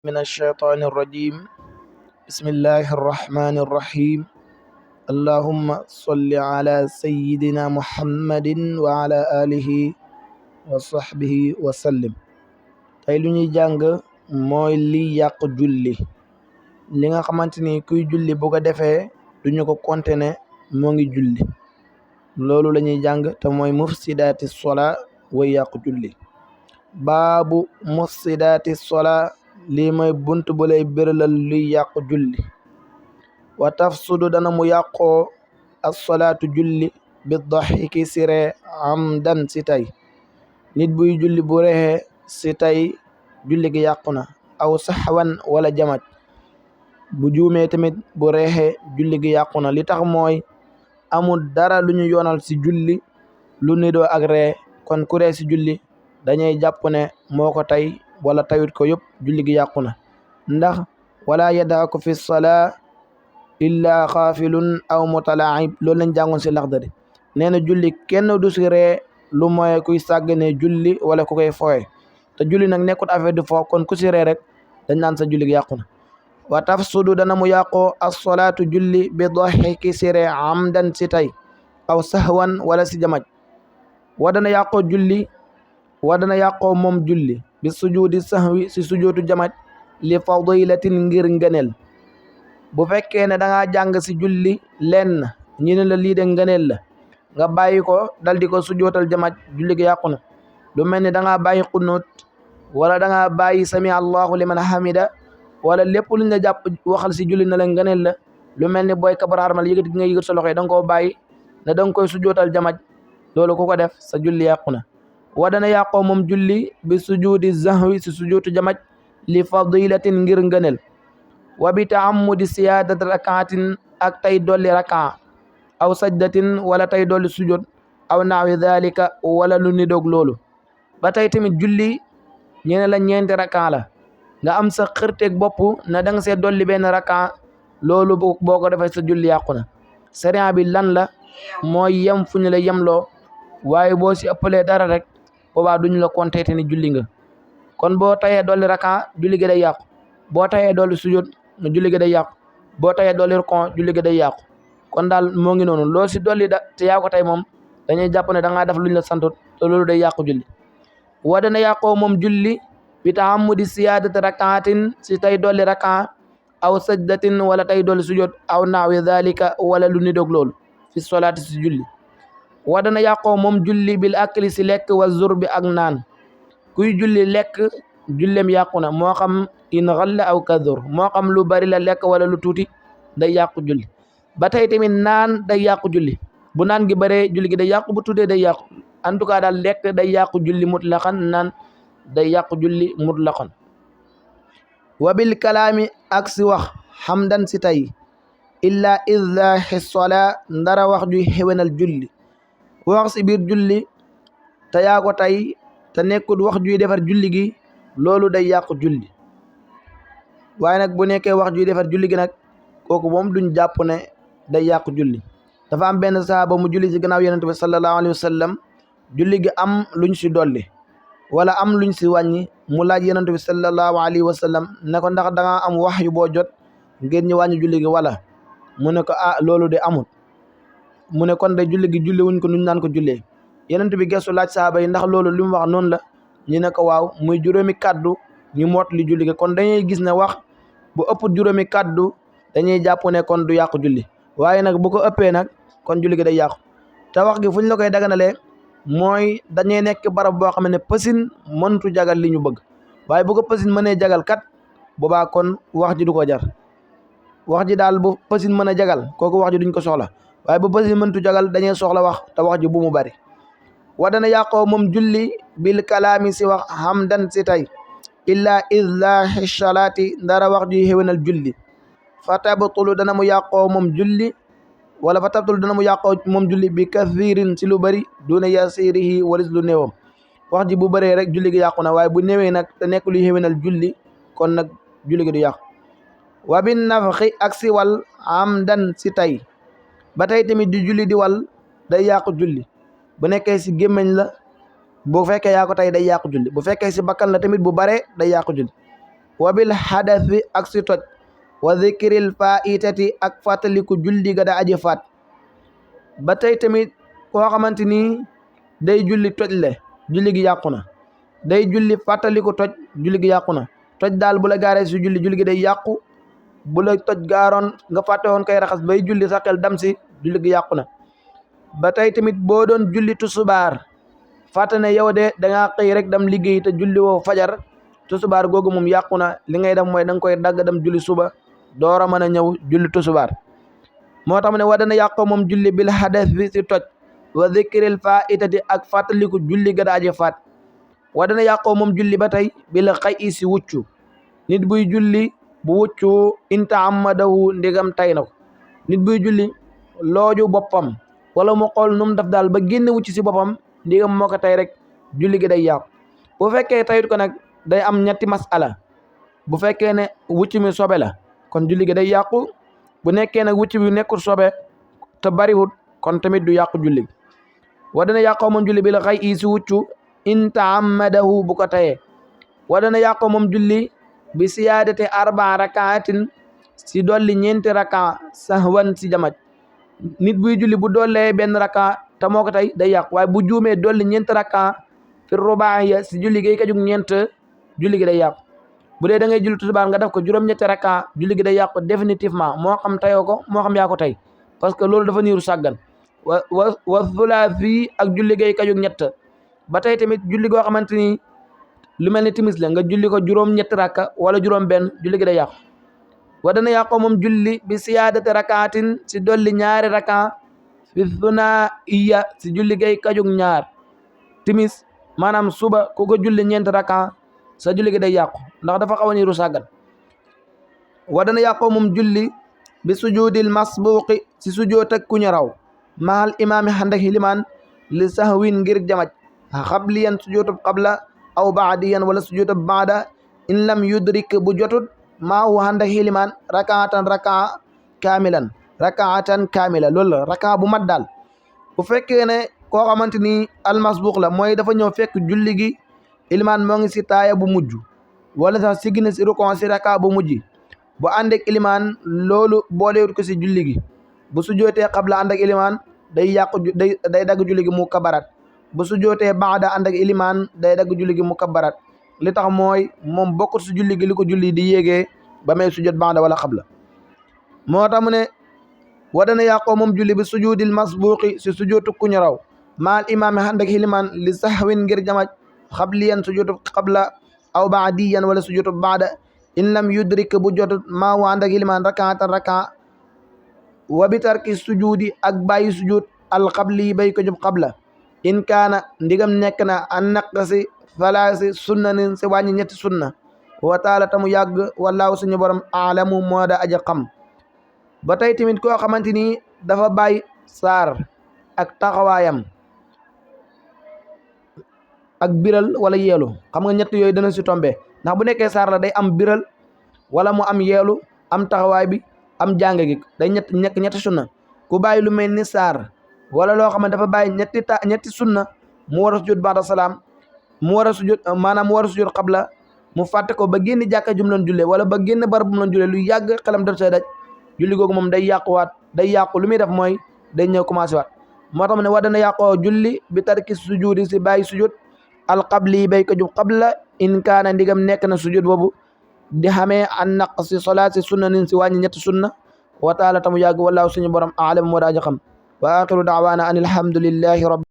من الشيطان الرجيم. بسم الله الرحمن الرحيم. اللهم صل على سيدنا محمد وعلى آله وصحبه وسلم. tey lu ñuy jàng mooy li yàq julli, li nga xamante ni kuy julli bu ko defee duñu ko compter ne moo ngi julli. loolu la ñuy jàng te mooy mufsidaati sola way yàq julli. baabu mufsidaati sola, lii mooy bunt bu lay béralal luy yàq julli. wa tafsudu dana mu yàqoo assolaatu julli bi daxiki si ree amdan si tay. nit buy julli bu reexee si tay julli gi yàqu na. aw saxwan wala jamaj, bu juumee tamit bu reexee julli gi yàqu na. li tax mooy amul dara lu ñu yoonal si julli lu nidoo ak ree, kon ku ree si julli dañuy jàpp ne moo ko tay wala tayut ko yëpp julli gi yàqu na. ndax wala yadaaku fi salaa illa xaafilun aw mutalaib, loolu lañ jàngoon si Laxdari. nee na julli kenn du si ree lu mooy kuy sàggane julli wala ku koy fooye, te julli nag nekkut affaire du foo, kon ku si ree rek dañ naan sa julli gi yàqu na. wa tafsudu dana mu yàqoo as-salaatu julli bi daxiki si ree amdan si tay aw sahwan wala si jamaj. wa dana yàqoo julli wa dana yàqoo moom julli bi sujudi sahwi si sujootu jamaj li fadilatin ngir ngëneel. bu fekkee ne da ngaa jàng si julli lenn ñi ne la lii de ngëneel la, nga bàyyi ko dal di ko sujootal jamaj, julli gi yàqu na. lu mel ni da ngaa bàyyi qunut wala da ngaa bàyyi sami allahu liman hamida wala lépp luñ la jàpp waxal si julli na la ngëneel la. lu mel ni booy kabar harmal yëgati nga yëgat sa loxo yi da nga koo bàyyi ne da nga koy sujootal jamaj, loolu ku ko def sa julli yàqu na. wa dana yàqoo moom julli bi sujudi zahwi si sujootu jamaj li fadilatin ngir ngëneel. wa bi taammudi siyaadati rakaatin, ak tay dolli rakaa, aw sajdatin wala tay dolli sujud, aw naawi dhalika wala lu nidoog loolu. ba tey tamit julli ñene la ñeenti rakaa la, nga am sa xërteeg bopp na da nga see dolli benn rakaa, loolu boo ko defee sa julli yàqu na. sariya bi lan la mooy yem fu ñu la yemloo, waaye boo si ëppalee dara rek boobaa duñu la compter ni julli nga. kon boo tayee dolli rakaa julli gi day yàqu, boo tayee dolli sujud julli gi day yàqu, boo tayee dolli rukon julli gi day yàqu. kon daal moo ngi noonu, loo si dolli da te yaa ko tey moom dañuy jàpp ne da ngaa def luñ la santut, te loolu day yàqu julli. wa dana yàqoo moom julli bi taammudi siyaadati rakaatin si tay dolli rakaa, aw sajdatin wala tay dolli sujud, aw naawi dhalika wala lu nidoog loolu fi solaati si julli. wa dana yàqoo moom julli bil akli si lekk, wa zurbi ak naan. kuy julli lekk jullem yàqu na, moo xam in xalla aw kadur, moo xam lu bari la lekk wala lu tuuti day yàqu julli. ba tey tamit naan day yàqu julli, bu naan gi baree julli gi day yàqu, bu tuutee day yàqu. en tout cas daal lekk day yàqu julli mutlaqan, naan day yàqu julli mutlaqan. wa bil kalaami ak si wax hamdan si tay illa idahi sola, ndara wax juy xewenal julli. wax si biir julli te yaa ko tay te nekkul wax juy defar julli gi, loolu day yàqu julli. waaye nag bu nekkee wax juy defar julli gi nag, kooku moom duñ jàpp ne day yàqu julli. dafa am benn sahaaba mu julli ci gannaaw yonent bi sallallahu alayhi wa sallam, julli gi am luñ si dolli wala am luñ si wàññi. mu laaj yonent bi sallallahu alayhi wa sallam ne ko ndax da nga am wax yu boo jot ngeen ñu wàññi julli gi wala. mu ne ko loolu de amut. mu ne kon de julli gi julli wuñ ko nuñ naan ko jullee. yonent bi gestu laaj sahaaba yi ndax loolu li mu wax noonu la, ñu ne ko waaw, muy juróomi kaddu ñu moot li julli gi. kon dañuy gis ne wax bu ëpp juróomi kaddu dañuy jàpp ne kon du yàqu julli, waaye nag bu ko ëppee nag kon julli gi day yàqu. te wax gi fu ñu la koy daganalee mooy dañuy nekk barab boo xam ne pësin mëntu jagal li ñu bëgg, waaye bu ko pësin mënee jagal kat boobaa kon wax ji du ko jar. wax ji daal bu pësin mën a jagal kooku wax ji duñ ko soxla, waaye bu pësin mëntu jagal dañuy soxla wax, te wax ji bu mu bari. wa dana yàqoo moom julli bil kalaami si wax hamdan si tay illa idahi salaati, ndara wax juy xewenal julli. fa tabtulu dana mu yàqoo moom julli wala fa tabtulu dana mu yàqoo moom julli bi kathirin si lu bari duna yasirihi walis lu néewam. wax ji bu bëree rek julli gi yàqu na, waaye bu néewee nag te nekk luy xewenal julli kon nag julli gi du yàqu. wa bin nafxi ak si wal amdan si tay, ba tey tamit di julli di wal day yàqu julli. bu nekkee si gémmiñ la, bu fekkee yaa ko tey day yàqu julli. bu fekkee si bakkan la tamit bu baree day yàqu julli. wa bil hadathi ak si toj wa dhikril faitati ak fàttaliku julli ga da aji faat ba tey tamit koo xamante ni day julli toj le julli gi yàqu na day julli fàttaliku toj julli gi yàqu na toj daal bu la gaaree si julli gi day yàqu bu la toj gaaroon nga fàtte woon koy raxas bay julli sa xel dam si julli gi yàqu na ba tey tamit boo doon julli tusubaar fàtte ne yow de dangaa xëy rek dem liggéey te julli woo fajar tusubaar googu moom yàqu na li ngay def mooy da nga koy dagg dem julli suba door a mën a ñëw julli tusubaar moo tax mu ne wa dana yàqoo moom julli bil hadas bi si toj wa dhikril faitati ak fàttaliku julli ga daaje faat wa dana yàqoo moom julli ba tey bil xay si wuccu nit buy julli bu wuccu inta amadahu ndigam tay na ko nit buy julli looju boppam wala mu xool nu mu def daal ba génne wucc si boppam ndigam moo ko tay rek julli gi day yàqu bu fekkee tayut ko nag day am ñetti masala bu fekkee ne wucc mi sobe la kon julli gi day yàqu bu nekkee nag wucc bi nekkul sobe te bariwut kon tamit du yàqu julli wa dana yàqoo moom julli bi la xay i si wuccu in taamadahu bu ko tayee wa dana yàqoo moom julli bi siyaadati arbaa rakaatin si dolli ñeenti raka sahwan si jamaj nit buy julli bu dollee benn raka te moo ko tey day yàqu waaye bu juumee dolli ñeenti raka fi rubaaya si julli gi ka jug ñeent julli gi day yàqu bu dee da ngay julli tusubaar nga def ko juróom-ñetti raka julli gi day yàqu définitivement moo xam tayoo ko moo xam yaa ko tey parce que loolu dafa niiru sàggan wa thulathi ak julli gay ka jug ñett ba tey tamit julli goo xamante ni lu mel ni timis la nga julli ko juróom-ñetti raka wala juróom benn julli gi day yàqu wa dana yàqoo moom julli bi siyaadati rakaatin si dolli ñaari raka fi thunaiya si julli gay ka jug ñaar timis maanaam suba ku ko julli ñeenti raka sa julli gi day yàqu ndax dafa xaw a niiru sàggan wa dana yàqoo moom julli bi sujudil masbuqi si sujoot ak ku ñu raw mahal imaami xandak hilimaan li sahwin ngir jamaj xabliyan sujootu qabla aw baadiyan wala sujootu baada in lam yudrik bu jotut maahu xandak hilimaan rakaatan kaamila loolu la raka bu mat daal bu fekkee ne koo xamante ni almasbuq la mooy dafa ñëw fekk julli gi ilimaan moo ngi si taaya bu mujj wala sax si gina si rukon si raka bu mujj bu ànd ak ilimaan loolu boolewut ko si julli gi bu sujootee qabla ànd ak ilimaan day yàqu day dagg julli gi mu kabarat bu sujootee baada ànd ak ilimaan day dagg julli gi mu kabarat li tax mooy moom bokkut si julli gi li ko julli di yéegee ba may sujoot baada wala qabla moo tax mu ne wa dana yàqoo moom julli bi sujudil masbuqi si sujootu ku ñu raw maal imaami ànd ak ilimaan li sahwin ngir jamaj xabliyan sujootu qabla aw baadiyan wala sujootu baada in lam yudrik bu jotut maa wa ànd ak ilimaan rakaatan raka wa bi tarki sujudi ak bàyyi sujud alqabli bay ko jub qabla in kaana ndigam nekk na an naqsi thalaasi sunnanin si wàññi ñetti sunna wa taala tamu yàgg wallaahu suñu borom aalamu moo da aja xam ba tey tamit koo xamante ni dafa bàyyi saar ak taxawaayam ak biral wala yeelu xam nga ñett yooyu dana si tombe ndax bu nekkee saar la day am biral wala mu am yeelu am taxawaay bi am jàng gi day ñetti sunna ku bàyyi lu mel ni saar wala loo xam ne dafa bàyyi ñetti sunna mu war a sujud baada salaam mu war a sujud maanaam mu war a sujud qabla mu fàtte ko ba génn jàkka jum loon julle wala ba génn barab bu mu loon julle lu yàgg xelam daf see daj julli googu moom day yàquwaat day yàqu lu muy def mooy day ñëw commencé waat moo tax mu ne wa dana yàqoo julli bi tarki sujudi si bàyyi sujud alqabli bay ko jub qabla in kaana ndigam nekk na sujud boobu di xamee an naqsi solaati sunna nin si wàññi ñetti sunna wa taala tamu yàgg wallaahu suñu borom aalam moo daa xam wa axiru daawaana an alhamdulillahi rabbi